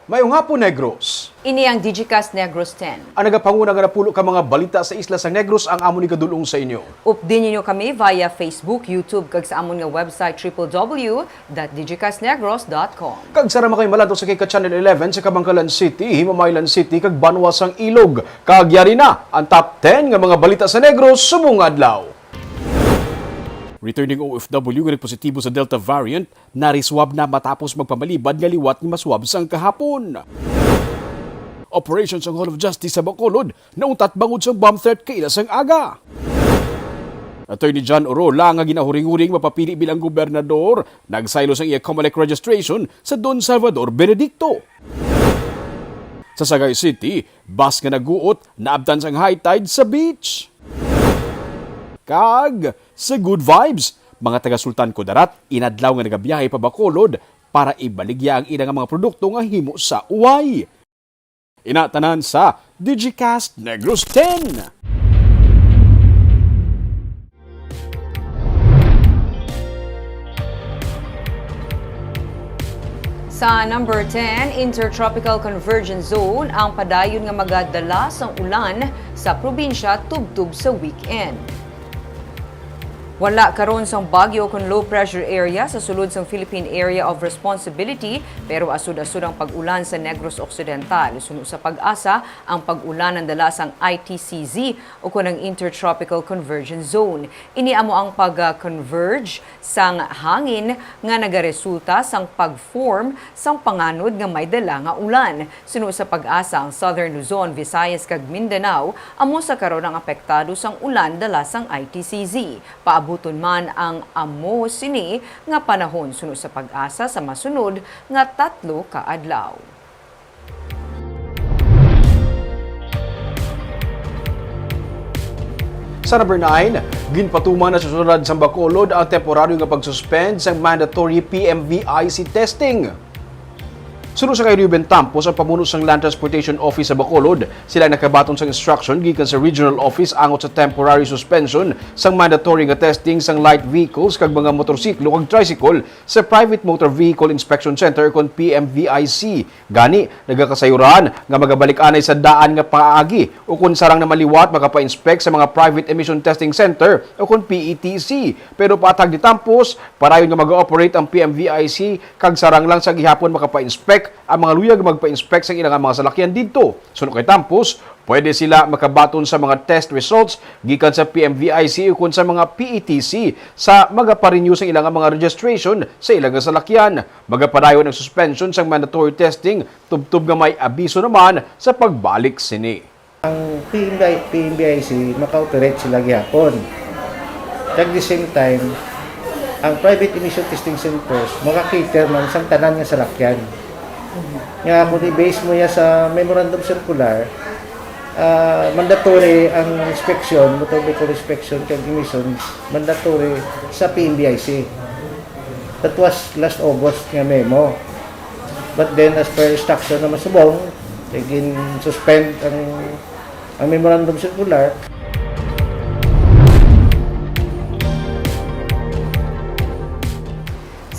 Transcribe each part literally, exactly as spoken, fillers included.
Mayong hapon, Negros. Ini ang Digicast Negros ten. Ang nagapanguna nga napulo ka mga balita sa isla sang Negros ang amon igadul-ong sa inyo. Updi ninyo kami via Facebook, YouTube, kag sa amon nga website, triple W dot digicast negros dot com. Kag sara man kami malantaw sa Kika Channel eleven sa Kabankalan City, Himamaylan City, kag Banwa sang Ilog. Kag yari na ang top ten nga mga balita sa Negros subong nga adlaw. Returning O F W nga nagpositibo sa Delta variant, nari-swab na matapos magpamalibad nga liwat nga maswab sang kahapon. Operation sang Hall of Justice sa Bacolod nauntat bangod sang bomb threat kaila sang aga. Attorney John Orola nga ginahuring-huring mapapili bilang gobernador, nagsaylo sang iya Comelec registration sa Don Salvador Benedicto. Sa Sagay City, bus nga naguot naabtan sang high tide sa beach. Kag sa Good Vibes, mga taga Sultan Kudarat inadlaw nga nagabiyahe pa Bacolod para ibaligya ang ila nga mga produkto nga himo sa uway. Ina tanan sa Digicast Negros ten. Sa number ten, Intertropical Convergence Zone ang padayon nga magadala sang ulan sa probinsya tubtob sa weekend. Wala karon sang bagyo kon low pressure area sa sulod sang Philippine Area of Responsibility, pero asod-asod ang pag-ulan sa Negros Occidental. Suno sa PAGASA, ang pag-ulan ang dala sang I T C Z o kon ang Intertropical Convergence Zone. Ini amo ang pag-converge sang hangin nga nagaresulta sang pag-form sang panganod nga may dala nga ulan. Suno sa PAGASA, ang Southern Luzon, Visayas, kag Mindanao amo sa karon ang apektado sang ulan dala sang I T C Z. Paabuton man ang amo sini nga panahon suno sa PAGASA sa masunod nga tatlo ka adlaw. Sa number nine, ginpatuman na sa syudad sang Bacolod ang temporaryo nga pag-suspend sang mandatory P M V I C testing. Suno sa kay Ruben Tampos, ang pamuno sang Land Transportation Office sa Bacolod, sila nakabaton sang instruction gikan sa Regional Office angot sa temporary suspension sang mandatory nga testing sang light vehicles kag mga motorsiklo kag tricycle sa Private Motor Vehicle Inspection Center kon P M V I C. Gani, nagakasayuran nga magabalik anay sa daan nga paagi ukon sarang na maliwat makapa-inspect sa mga Private Emission Testing Center ukon P E T C. Pero patag ni Tampos, padayon nga mag-ooperate ang P M V I C kag sarang lang sa gihapon makapa-inspect ang mga luyag magpa-inspect sa ilang mga salakyan didto. Suno kay Tampos, pwede sila makabaton sa mga test results gikan sa P M V I C ukon sa mga P E T C sa magaparenew sa ilang mga registration sa ilang salakyan. Magapadayon ang suspension sang mandatory testing tubtob nga may abiso naman sa pagbalik sini. Ang P M V I, P M V I C, maka-operate sila gihapon. At the same time, ang private emission testing centers maka-cater man sang tanan nga salakyan. Nga kung i-base mo ya sa memorandum circular, ah, mandatory ang inspection, motor vehicle inspection kag emissions, mandatory sa P M V I C. That was last August nga memo. But then, as per instruction naman subong, eh, gin-suspend ang, ang memorandum circular.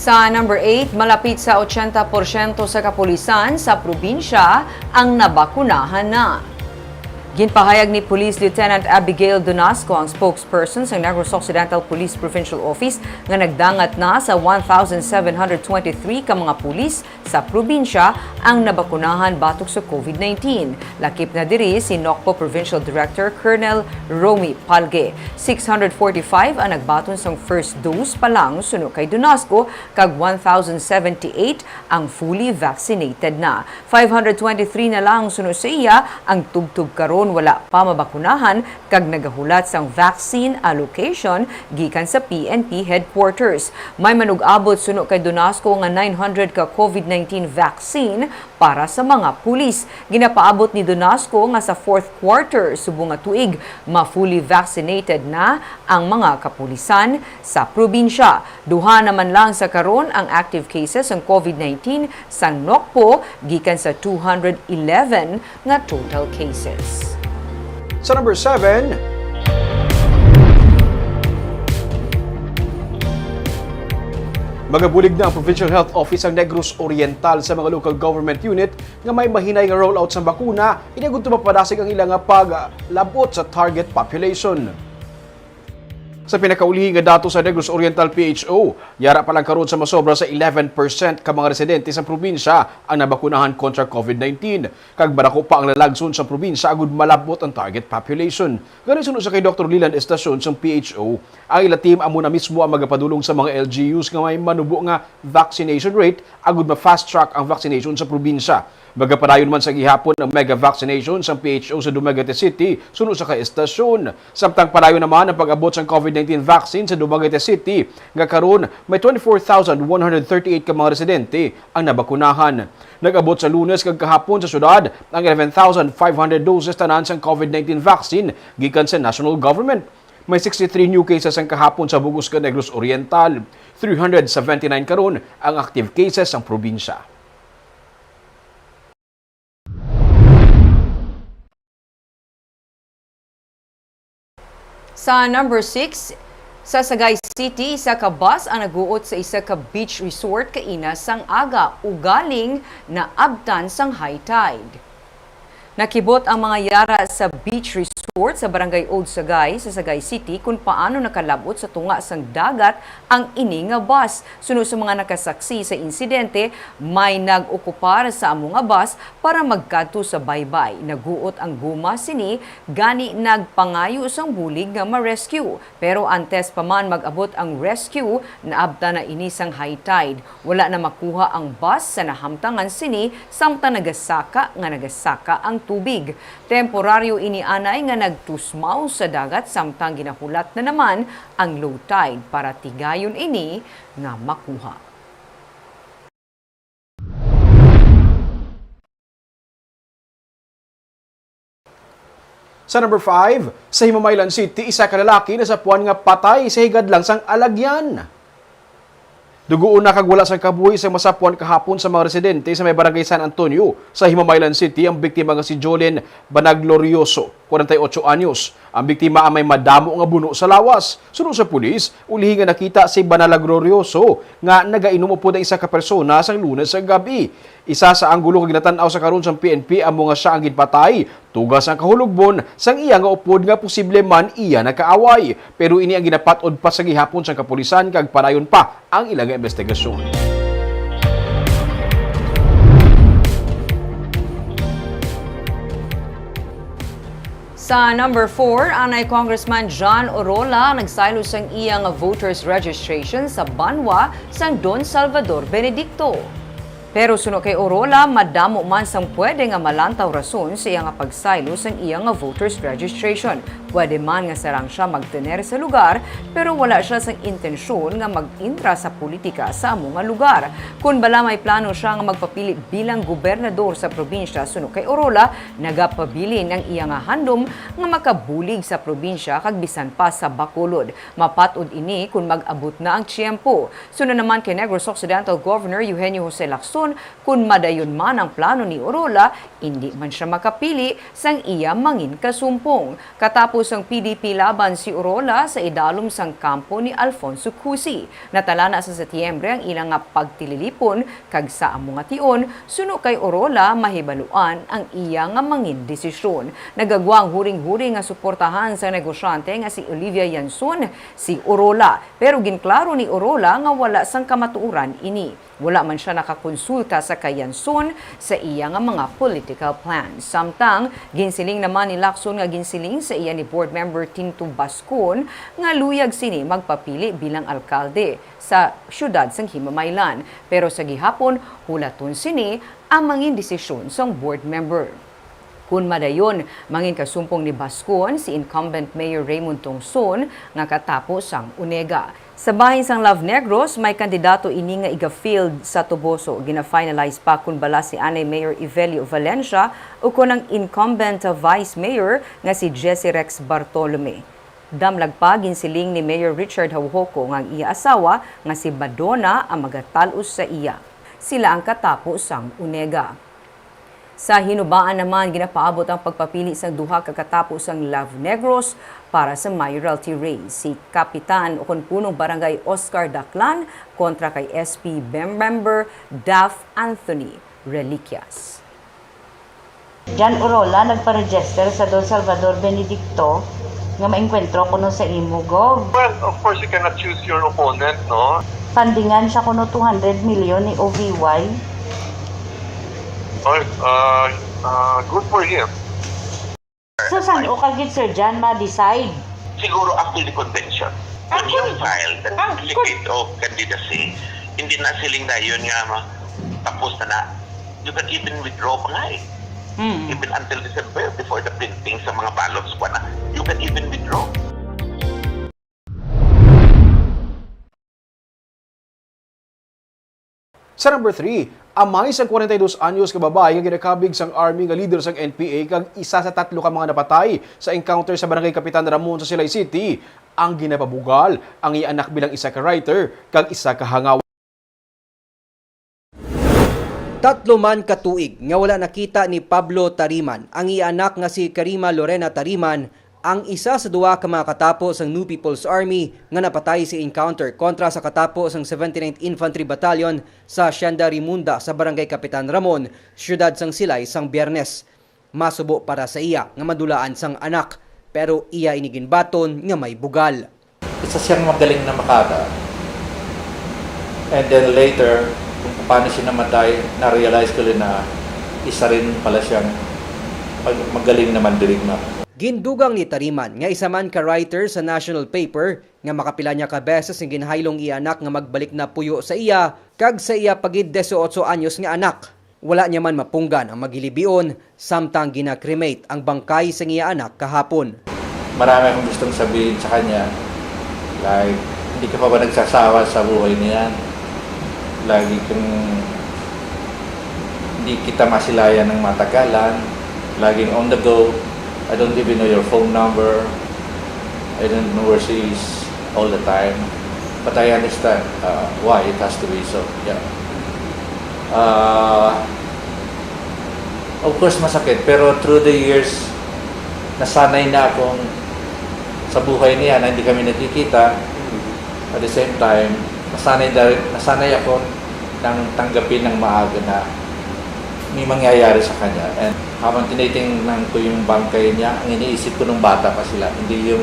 Sa number eight, malapit sa ochenta porsyento sa kapulisan sa probinsya ang nabakunahan na. Ginpahayag ni Police Lieutenant Abigail Donasco, ang spokesperson sa Negros Occidental Police Provincial Office, nga nagdangat na sa one thousand seven hundred twenty-three ka mga pulis sa probinsya ang nabakunahan batok sa COVID nineteen. Lakip na diri si NOCPO Provincial Director Colonel Romy Palge. Six hundred forty-five ang nagbaton sang first dose pa lang, suno kay Donasco, kag one thousand seventy-eight ang fully vaccinated na. Five hundred twenty-three na lang, suno sa iya, ang tubtob karon wala pa mabakunahan kag nagahulat sang vaccine allocation gikan sa P N P headquarters. May manug-abot, suno kay Donasco, nga nine hundred ka COVID nineteen vaccine para sa mga pulis. Ginapaabot ni Donasco nga sa fourth quarter subong nga tuig, ma-fully vaccinated na ang mga kapulisan sa probinsya. Duha naman lang sa karon ang active cases sang COVID nineteen sang NOCPO gikan sa two hundred eleven nga total cases. Sa number seven, Magabulig na ang Provincial Health Office sang Negros Oriental sa mga local government unit nga may mahinay nga rollout sang bakuna, ini agud mapadasig ang ila nga paglab-ot sa target population. Sa pinakaulihi nga datos sa Negros Oriental P H O, yara pa lang karon sa masobra sa eleven percent ka mga residente sa probinsya ang nabakunahan kontra COVID nineteen, kag madako pa ang lalagson sa probinsya agud malab-ot ang target population. Gani, suno sa kay Doktor Leland Estacion sang P H O, ang ila team amo na mismo ang magapadulong sa mga L G Us nga may manubo nga vaccination rate agud ma-fast track ang vaccination sa probinsya. Magapadayon man sa gihapon ang mega vaccination sang P H O sa Dumaguete City, suno sa kay Estacion. Samtang padayon naman ang pag-abot sang COVID nineteen vaccine sa Dumaguete City, nga karon may twenty-four thousand one hundred thirty-eight ka mga residente ang nabakunahan. Nag-abot sa Lunes kag kahapon sa syudad ang eleven thousand five hundred doses tanan sang COVID nineteen vaccine gikan sa national government. May sixty-three new cases ang kahapon sa bug-os nga Negros Oriental, three hundred seventy-nine karon ang active cases sang probinsya. Sa number six, sa Sagay City, isa ka bus ang naguot sa isa ka beach resort kaina sang aga, ugaling naabtan sang high tide. Nakibot ang mga yara sa beach resort sa Barangay Old Sagay sa Sagay City kun paano nakalab-ot sa tunga sang dagat ang ini nga bus. Suno sa mga nakasaksi sa insidente, may nag-okupar sa amo nga bus para magkadto sa baybay. Naguot ang guma sini, gani nagpangayo sang bulig nga ma-rescue. Pero antes pa man mag-abot ang rescue, naabtan na ini sang high tide. Wala na makuha ang bus sa nahamtangan sini, samtang nagasaka nga nagasaka ang tubig. Temporaryo ini anay nga nagtusmaw sa dagat, samtang ginahulat na naman ang low tide para tigayon ini nga makuha. Sa number five, sa Himamaylan City, isa ka lalaki nasapuan nga patay sa higadlang sang alagyan. Dugoon na kag wala sang kabuhi sang masapuan kahapon sa mga residente sa may Barangay San Antonio sa Himamaylan City ang biktima nga si Jolin Banaglorioso, kwarenta y ocho anyos. Ang biktima ang may madamo nga buno sa lawas. Suno sa pulis, ulihi nga nakita si Banaglorioso nga nagainom upod ang isa ka persona sang Lunes sa gab-i. Isa sa anggulo nga ginatan-aw sa karon sang P N P amo nga sia ang ginpatay, tuga sang kahulogbon sang iya nga upod nga posible man iya nagkaaway. Pero ini ang ginapat-od pa sa gihapon sang kapulisan kag padayon pa ang ila nga imbestigasyon. Sa number four, anay Congressman John Orola nagsaylo sang iya nga voters registration sa Banwa sang Don Salvador Benedicto. Pero suno kay Orola, madamo man sang pwede nga malantaw rason sa iya nga pagsaylo sang iya nga voters registration. Pwede man nga sarang sia magtener sa lugar, pero wala sia sang intensyon nga mag-intra sa politika sa amo nga lugar. Kon bala may plano sia nga magpapili bilang gobernador sa probinsya, suno kay Orola, nagapabilin ang iya nga handom nga makabulig sa probinsya kag bisan pa sa Bacolod. Mapat-od ini kon mag-abot na ang tiyempo. Suno naman kay Negros Occidental Governor Eugenio Jose Lacson, kon madayon man ang plano ni Orola, indi man sia makapili sang iya mangin kasumpong. Katapos ang P D P laban si Orola sa idalom sang kampo ni Alfonso Cusi. Natalana sa Setyembre ang ila nga pagtililipon, kag sa amo nga tion, suno kay Orola, mahibaluan ang iya nga mangin desisyon. Nagagwa ang huring-huring nga suportahan sang negosyante nga si Olivia Yanson si Orola, pero ginklaro ni Orola nga wala sang kamatuoran ini. Wala man sia nakakonsulta sa kay Yanson sa iya nga mga political plans. Samtang, ginsiling naman ni Lacson nga ginsiling sa iya ni Board Member Tinto Bascon nga luyag sini magpapili bilang alkalde sa siyudad sang Himamaylan. Pero sa gihapon, hulaton sini ang mangin desisyon sang board member. Kun madayon, mangin kasumpong ni Bascon si incumbent Mayor Raymond Tongson nga katapo sang UNEGA. Sa bahin sang Love Negros, may kandidato ini nga iga-field sa Toboso. Gina-finalize pa kun bala si anay Mayor Evelio Valencia ukon ang incumbent Vice Mayor nga si Jesse Rex Bartolome. Damlag pa, ginsiling ni Mayor Richard Jaujoco nga ang iya asawa nga si Madonna ang magatal-os sa iya. Sila ang katapo sang UNEGA. Sa hinubaan naman, ginapaabot ang pagpapili sang duha ka katapo sang Love Negros para sa mayoralty race. Si Kapitan ukon Punong Barangay Oscar Daclan kontra kay S P mem-, member Daph Anthony Reliquias. Jan Urola nagpa-register sa Don Salvador Benedicto nga maengkwentro kuno sa imo, Gov. Well, of course, you cannot choose your opponent, no? Fundingan siya kuno two hundred million ni O V Y. Well, uh, uh, good for him. So, san-o ka gid, Sir Jan, ma-decide? Siguro after the convention. When you file the certificate of candidacy, hindi na siling dayon nga ma- tapos na na. You can even withdraw pa nga eh. Hmm. Even until December, before the printing sa mga ballots pa na, you can even withdraw. Sa number three, amay sang kwarenta y dos anyos ka babayi nga ginakabig sang army nga leader sang N P A kag isa sa tatlo ka mga napatay sa encounter sa Barangay Kapitan Ramon sa Silay City ang ginapabugal ang iya anak bilang isa ka writer kag isa ka hangawa. Tatlo man ka tuig nga wala nakita ni Pablo Tariman ang iya anak nga si Karima Lorena Tariman, ang isa sa duha ka mga katapo sang New People's Army nga napatay sa encounter kontra sa katapo sang seventy-ninth Infantry Battalion sa Hacienda Rimunda sa Barangay Kapitan Ramon, siyudad sang Silay, sang Biyernes. Masubo para sa iya nga madulaan sang anak, pero iya ini ginbaton nga may bugal. Isa siyang magaling na makada. And then later, kung paano siya namatay, na-realize ko rin na isa rin pala siyang mag- magaling na mandirigma. Gindugang ni Tariman, nga isa man ka writer sa national paper, nga makapila niya ka beses nga ginhaylong iya anak nga magbalik na puyo sa iya kag sa iya pa gid disiotso anyos nga anak. Wala niya man mapunggan ang magilibion samtang gina-cremate ang bangkay sang iya anak kahapon. Marami akong gustong sabihin sa kanya. Like, hindi ka pa ba nagsasawa sa buhay na yan? Lagi kang hindi kita masilayan ng matagalan. Laging on the go. I don't even know your phone number. I don't know where she is all the time. But I understand uh, why it has to be so. Yeah. Uh, of course, masakit. Pero through the years, nasanay na akong sa buhay niya na hindi kami nagkikita. At the same time, nasanay, na, nasanay ako nang tanggapin ng maaga na may mangyayari sa kanya. And habang tinitingnan ko yung bangkay niya, ang iniisip ko nung bata pa sila, hindi yung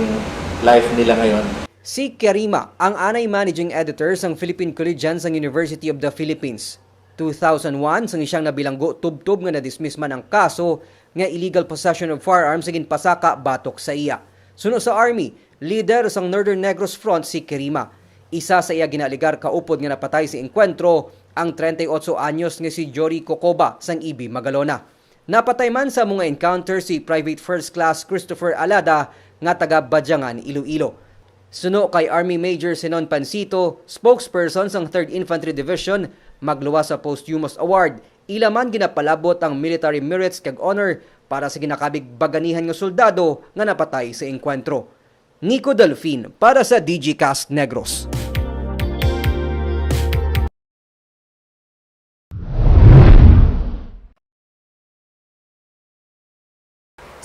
life nila ngayon. Si Karima, ang anay managing editor sang Philippine Collegians sang University of the Philippines. Two thousand one, sang siyang nabilanggo tubtob nga na-dismiss man ang kaso nga illegal possession of firearms nga ginpasaka batok sa iya. Suno sa Army, leader sang Northern Negros Front si Karima. Isa sa iya ginaaligar ka upod nga napatay sa engkwentro ang treinta y ocho anyos nga si Jory Cocoba sang E B Magalona. Napatay man sa mga encounter si Private First Class Christopher Alada nga taga Badiangan, Iloilo. Suno kay Army Major Zenon Pancito, spokesperson sang Third Infantry Division, magluwas sa posthumous award, ila man ginapalabot ang military merits kag honor para sa ginakabig baganihan nga soldado nga napatay sa engkwentro. Nico Delfin para sa Digicast Negros.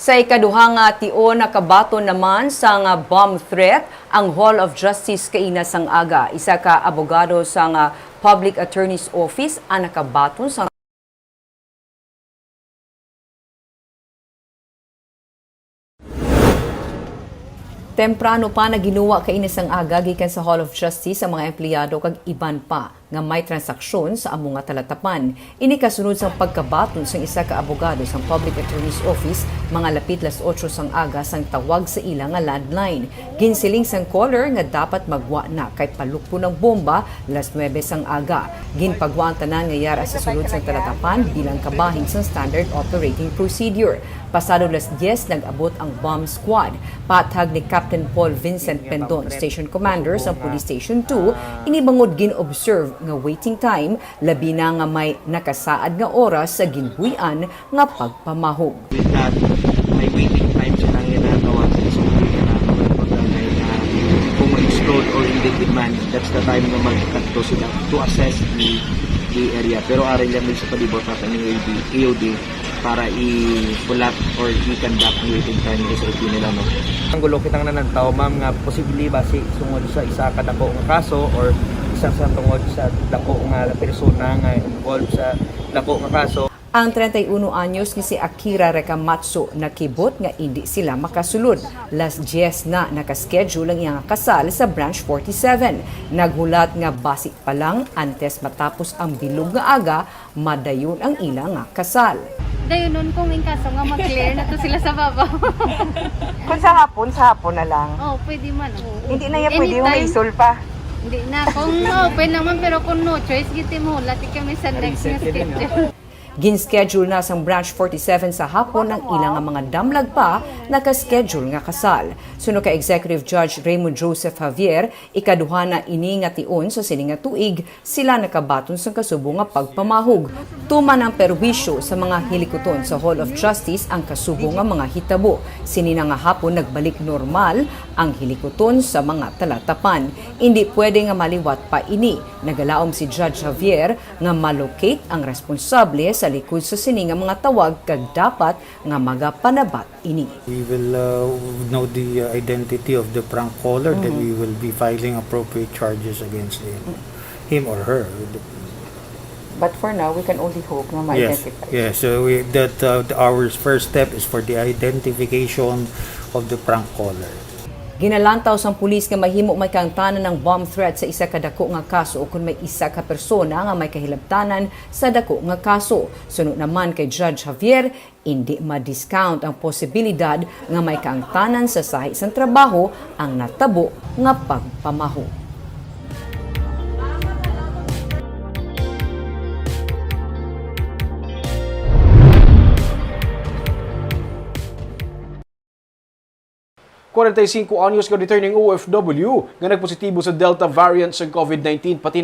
Sa ikaduha nga tion, nakabaton naman sang bomb threat ang Hall of Justice kaina sang aga. Isa ka abogado sang Public Attorney's Office ang nakabaton sang Temprano pa, naginuwa kaina sang aga gikan sa Hall of Justice ang mga empleyado kag iban pa nga may transaksyon sa amo nga talatapan. Ini kasunod sang pagkabaton sang isa ka abogado sang Public Attorney's Office mga lapit las otso sang aga sang tawag sa ila nga landline. Ginsiling sang caller nga dapat magwa na kay palukpon ang bomba las nuebe sang aga. Ginpagwa ang tanan nga yara sa sulod sang talatapan bilang kabahin sang standard operating procedure. Pasado las dyes nag-abot ang bomb squad. Patag ni Captain Paul Vincent Pendon, Station Commander sa Police Station two, ini bangod gin-observe nga waiting time, labi na nga may nakasaad nga oras sa ginbuy-an nga pagpamahog. With that, may waiting time sa nang ginagawa sa school na pagdagay na kung mag-explode or in-deadly man, that's the time na magkadto sila to assess the, the area. Pero aral lang sa palibot natin yung A O D, A O D, para i-pull up or i-conduct ang waiting time nila sa O P nila, no? Ang gulo kitang nanantaw, ma'am, nga posible basi sungod sa isa ka dako nga kaso or isa sa tungod sa dako nga persona nga involved sa dako nga kaso. Ang treinta y uno anyos nga si Akira Rekamatsu nakibot nga indi sila makasulod. Las diyes na naka-schedule ang iyang kasal sa Branch forty-seven. Naghulat nga basi pa lang antes matapos ang bilog nga aga, madayon ang ila nga kasal. Dayonon kung in kaso nga mag-clear na to sila sa babaw. Kung sa hapon, sa hapon na lang. Oh, pwede man. Oh. Hindi na yan pwede Anytime. Humisol pa. Hindi na. Kung open naman, pero kung no choice, giti mo, lati kami sa next na schedule. Gin-schedule na sang Branch forty-seven sa hapon ang ila nga mga damlag pa naka-schedule nga kasal. Suno kay Executive Judge Raymond Joseph Javier, ikaduha na ini nga tion sa sini nga tuig sila nakabaton sang kasubo nga pagpamahog. Tuman ang perwisyo sa mga hilikuton sa Hall of Justice ang kasubo nga mga hitabo. Sini na nga hapon nagbalik normal ang hilikuton sa mga talatapan. Indi pwede nga maliwat pa ini. Nagalaom si Judge Javier nga ma-locate ang responsable sa likod sa sini nga mga tawag kag dapat nga magapanabat ini. We will, uh, know the, uh, identity of the prank caller, then Mm-hmm. we will be filing appropriate charges against him, him or her. But for now, we can only hope na Yes, ma-identify. Yes. So we, that, uh, the, our first step is for the identification of the prank caller. Ginalantaw sang pulis nga mahimo may kaangtanan ang bomb threat sa isa ka dako nga kaso ukon may isa ka persona nga may kahilabtanan sa dako nga kaso. Suno naman kay Judge Javier, indi ma-discount ang posibilidad nga may kaangtanan sa sahi sang trabaho ang natabo nga pagpamaho. Kwarenta y singko anyos nga returning O F W nga nagpositibo sa Delta variant sang COVID nineteen, pati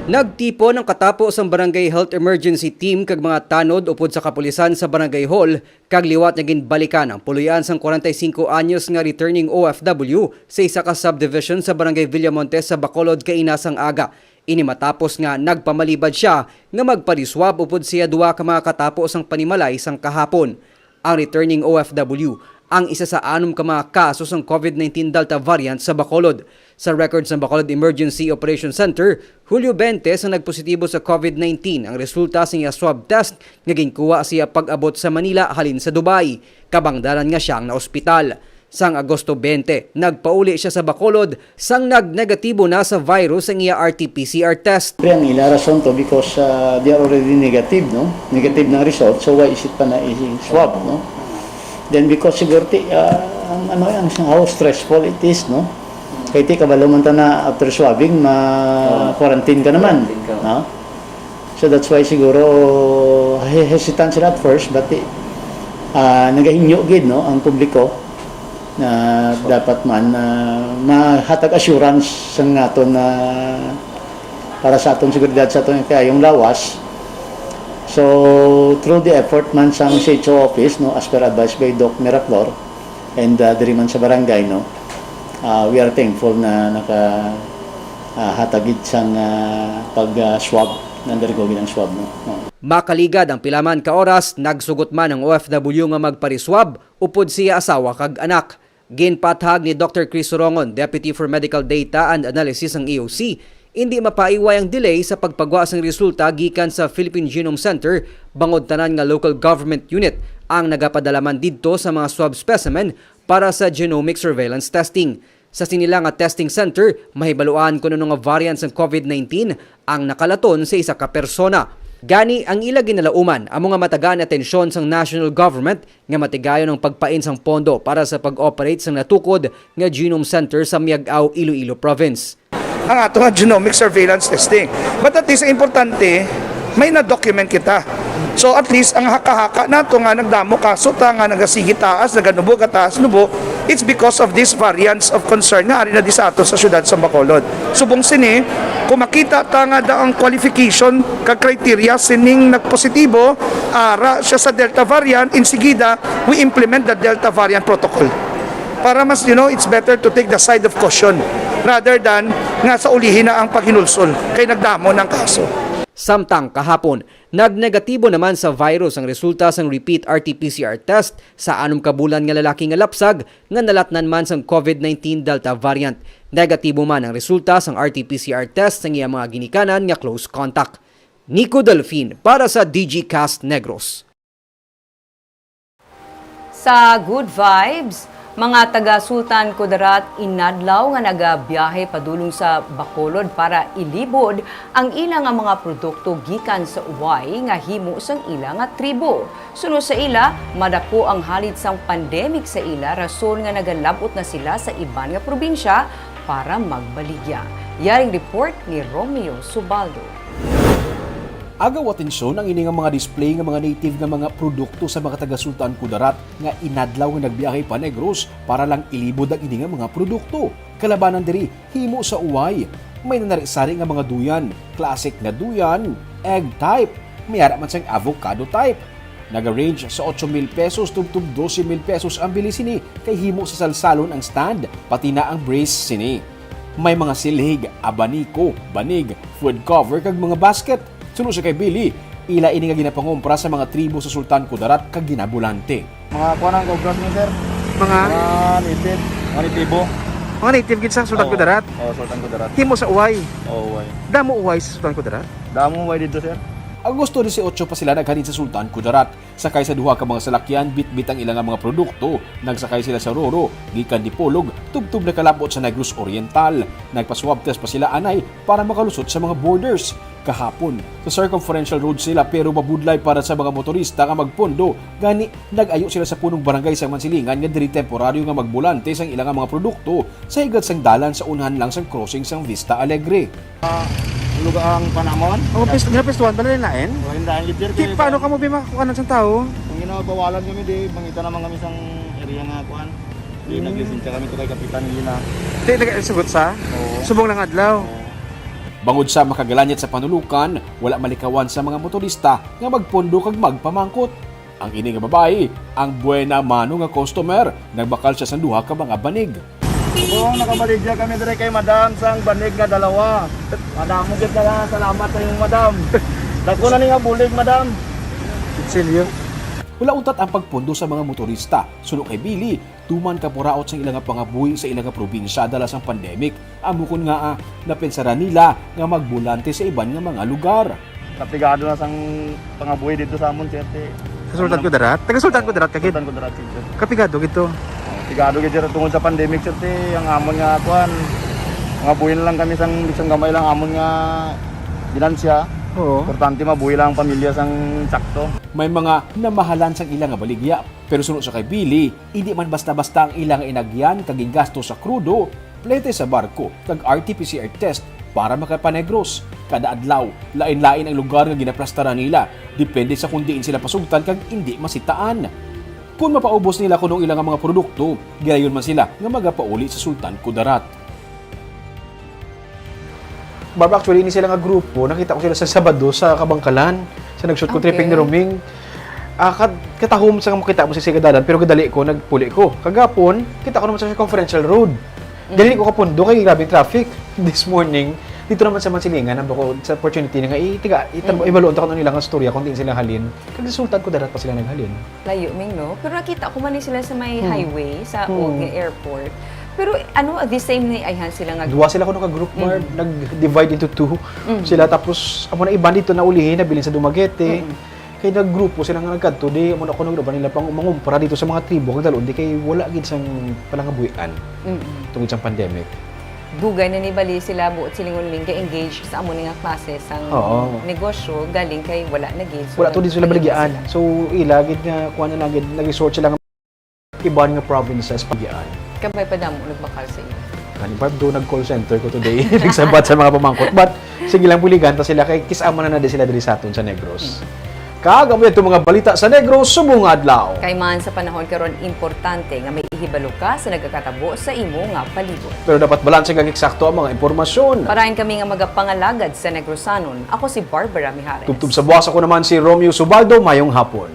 Nagtipon ang katapo sang Barangay Health Emergency Team kag mga tanod upod sa kapulisan sa Barangay Hall, kag liwat nga ginbalikan ang puloy-an sang kwarenta y singko anyos nga returning O F W sa isa ka subdivision sa Barangay Villamontes sa Bacolod kaina sang aga. Ini matapos nga nagpamalibad sia nga magpa-reswab upod sa iya duha ka mga katapo sang panimalay sang kahapon. Ang returning O F W ang isa sa anom ka mga kaso sang COVID nineteen Delta variant sa Bacolod. Sa record sang Bacolod Emergency Operation Center, Hulyo bente sang nagpositibo sa COVID nineteen ang resulta sa iya swab test nga ginkuha sa iya pag-abot sa Manila halin sa Dubai, kabangdanan nga sia ang naospital. Sang Agosto bente, nagpauli sia sa Bacolod sang nagnegatibo na sa virus ang iya R T P C R test. Siyempre, ang ila rason to because, ah, they are already negative, no? Negative ng result, so why is it pa na i-swab, no? Then because siguro ti, ah, ang ano, ang, how stressful it is, no? Kay ti kabalo man ta na after swabbing, ma-quarantine ka naman, Quarantine ka. No? So that's why siguro he-, hesitant sila at first, but ti, ah, nagahinyo gid, no, ang publiko na dapat man, ah, mahatag assurance sa aton na para sa aton seguridad sa aton kayong lawas. So, through the effort man sa C H O office, no, as per advice by Doc Miraflor, and, ah, diri man sa barangay, no, ah, we are thankful na naka, ah, hatag gid sang, ah, pag, ah, swab, na undergo gid ang swab, no. No. Makaligad ang pila man ka oras, nagsugot man ang O F W nga magpariswab upod sa iya asawa kag anak. Ginpathag ni Doctor Chris Sorongon, Deputy for Medical Data and Analysis sang E O C, indi mapaiway ang delay sa pagpagwa sang resulta gikan sa Philippine Genome Center, bangod tanan nga local government unit ang nagapadala man didto sa mga swab specimen para sa genomic surveillance testing. Sa sini lang nga testing center, mahibaluan kon ano nga variant sang COVID nineteen ang nakalaton sa isa ka persona. Gani, ang ila ginalauman amo nga matagaan atensyon sang national government nga matigayon ang pagpain sang pondo para sa pag-operate sang natukod nga Genome Center sa Miag-ao, Iloilo Province. Ang ato nga genomic surveillance testing. But at least, ang importante, may na-document kita. So at least, ang haka-haka nato nga nagdamo kaso ta nga nagasigi taas, naganubo, gataas nubo, it's because of these variants of concern nga ari na di sa ato sa siyudad sa Bacolod. Subong sini, kung makita ta nga da ang qualification kag criteria sining nagpositibo, ara siya sa Delta variant, insigida, we implement the Delta variant protocol. Para mas, you know, it's better to take the side of caution rather than nga sa ulihi na ang paghinulsol kay nagdamo ng kaso. Samtang kahapon, nagnegatibo naman sa virus ang resulta sang repeat R T P C R test sa anom ka bulan nga lalaki nga lapsag nga nalatnan man sang COVID nineteen Delta variant. Negatibo man ang resulta sang R T P C R test sang iya mga ginikanan nga close contact. Nico Delfin para sa D G Cast Negros. Sa Good Vibes, mga taga Sultan Kudarat inadlaw nga nagabiyahe padulong sa Bacolod para ilibod ang ila nga mga produkto gikan sa uway nga himo sang ila nga tribo. Suno sa ila, madako ang halid sang pandemic sa ila, rason nga nagalab-ot na sila sa iban nga probinsya para magbaligya. Yaring report ni Romeo Subaldo. Agaw atensyon ang ini nga mga display nga mga native nga mga produkto sa mga taga Sultan Kudarat nga inadlaw nga nagbiyahe pa Negros para lang ilibod ang ini nga mga produkto. Kalabanan diri, himo sa uway. May nanari-sari nga mga duyan, classic nga duyan, egg type, may ara man sang avocado type. Naga-range sa otso mil pesos tubtob dose mil pesos ang bili sini, kay himo sa salsalon ang stand, pati na ang brace sini. May mga silhig, abaniko, banig, food cover, kag mga basket. Suno sa kay Billy, ila ini nga ginapangompra sa mga tribo sa Sultan Kudarat kag ginabulante. Mga kuan ang obras niyo, sir? Mga? Mga native, mga natibo. Mga native gid sa Sultan Oo. Kudarat? Oo, Sultan Kudarat. Himo sa uway? Oo, uway. Damo uway sa Sultan Kudarat? Damo uway dito, sir. Agosto dieciocho pa sila naghalin sa Sultan Kudarat. Sakay sa duha ka mga salakyan, bitbit ang ila nga mga produkto. Nagsakay sila sa Roro, gikan Dipolog, tubtob nakalab-ot sa Negros Oriental. Nagpa-swab test pa sila anay para makalusot sa mga borders. Kahapon, sa Circumferential Road sila pero mabudlay para sa mga motorista nga magpondo. Gani, nag-ayo sila sa punong barangay sang Mansilingan nga diri temporaryo nga magbulante sang ila nga mga produkto sa higat sang dalan sa unahan lang sang crossing sang Vista Alegre. Ah, luga ang panamon. Oh, pis-, nga pistuhan pala nila, en? Wala yung dahil, sir, Ti-, kaya paano kamo bimakakuanan sa tao? Ang ginagawalan kami, di, mangita naman kami sang area nga kuan. Di, Hmm. naglisensya kami to kay Kapitan Lina. Di, nag-, sugot sa? Oo. Subong lang adlaw? Oo. Bangod sa makagalanyat sa panulukan, wala malikawan sa mga motorista nga magpondo kag magpamangkot. Ang ini nga babayi, ang buena mano nga customer, nagbakal siya sang duha ka mga banig. Kung nakabaligya kami dire kay madam sang banig nga dalawa. Madamo gid na lang salamat sa imong madam. Dako na ni nga bulig, madam. Kutsilyo. Wala untat ang pagpondo sa mga motorista. Suno kay Billy, tuman ka puraot sang ila nga pangabuhi sa ila nga probinsya dala sang pandemic. Amo kon ngaa, napensara nila nga magbulante sa iban nga mga lugar. Kapigado na sang pangabuhi dito sa amon, siyete. Sa Sultan Kudarat? Taga Sultan Kudarat ka gid? Sultan Kudarat, siyete. Kapigado gid to? Oh, pigado gid, sir, tungod sa pandemic, siyete, ang amon nga, kuan, mga buhi na lang kami sang, sang gamay lang amon nga ginansya. Oo. Importante, mabuhi lang ang pamilya sang sakto. May mga namahalan sang ila nga baligya, pero suno sa kay Billy, hindi man basta-basta ang ila nga inagyan kag gingasto sa krudo, plete sa barko, kag R T P C R test para makapanegros. Kada adlaw, lain-lain ang lugar nga ginaplastaran nila, depende sa kung diin sila pasugtan kag indi masitaan. Kung mapaubos nila kuno ang ila nga mga produkto, gilayon man sila nga magapauli sa Sultan Kudarat. Barb, actually, ini sila nga grupo, nakita ko sila sa Sabado sa Kabangkalan, sa nag-shoot ko Okay. tripping ni Roming. Ah, kat-, katahom sa makita mo sa sigadalan, pero gadali ko, nagpuli ko. Kagapon, kita ko naman sa Circumferential Road. Mm. Dali ko kapundo kay grabing traffic. This morning, dito naman sa Mansilingan, ang bako sa opportunity na nga, itiga, itam-, Mm. ibaluon ta kung ano nilang storya, kung diin sila halin. Kag sa Sultan Kudarat pa sila naghalin. Layo, Ming, no? Pero nakita ko man ni sila sa may Hmm. highway, sa Hmm. old nga airport. Pero, ano, the same ni ayhan sila nga Duwa sila kuno ka group, Mar, Mm. nag-divide into two Mm. sila. Tapos, amo na iban dito na ulihin, nabilin sa Dumaguete. Mm. Kay naggrupo sila nga nagkadto, di, amo na kuno nila pang mangumpra dito sa mga tribo, kag dalon, di kay wala gid sang palangabuhian Mm. tungod sa pandemic. Dugay na ni bali sila, buot silingon, Ming, ga-engage sa amo ni nga klase sang Oo. negosyo, galing kay wala na gid. So, Wala to, di sila nag-, baligyan. So, ila gid nga, kuha na lang gid, nag-resort sila nga iban nga provinces, baligyan. Kabay pa damo nagbakal sa ila. Kani Barb, do nag-call center ko today. Nagsabat sa mga pamangkot. But, sige lang, buligan ta sila kay kis-ama na na di sila diri sa aton sa Negros. Hmm. Kag amo ito mga balita sa Negros subong adlaw. Kay man sa panahon karon, importante nga may ihibalo ka sa nagakatabo sa imo nga palibot. Pero dapat balanse kag eksakto ang mga impormasyon. Parayan kami nga magapangalagad sa Negrosanon. Ako si Barbara Mijares. Tubtob sa buwas, ako naman si Romeo Subaldo. Mayong hapon.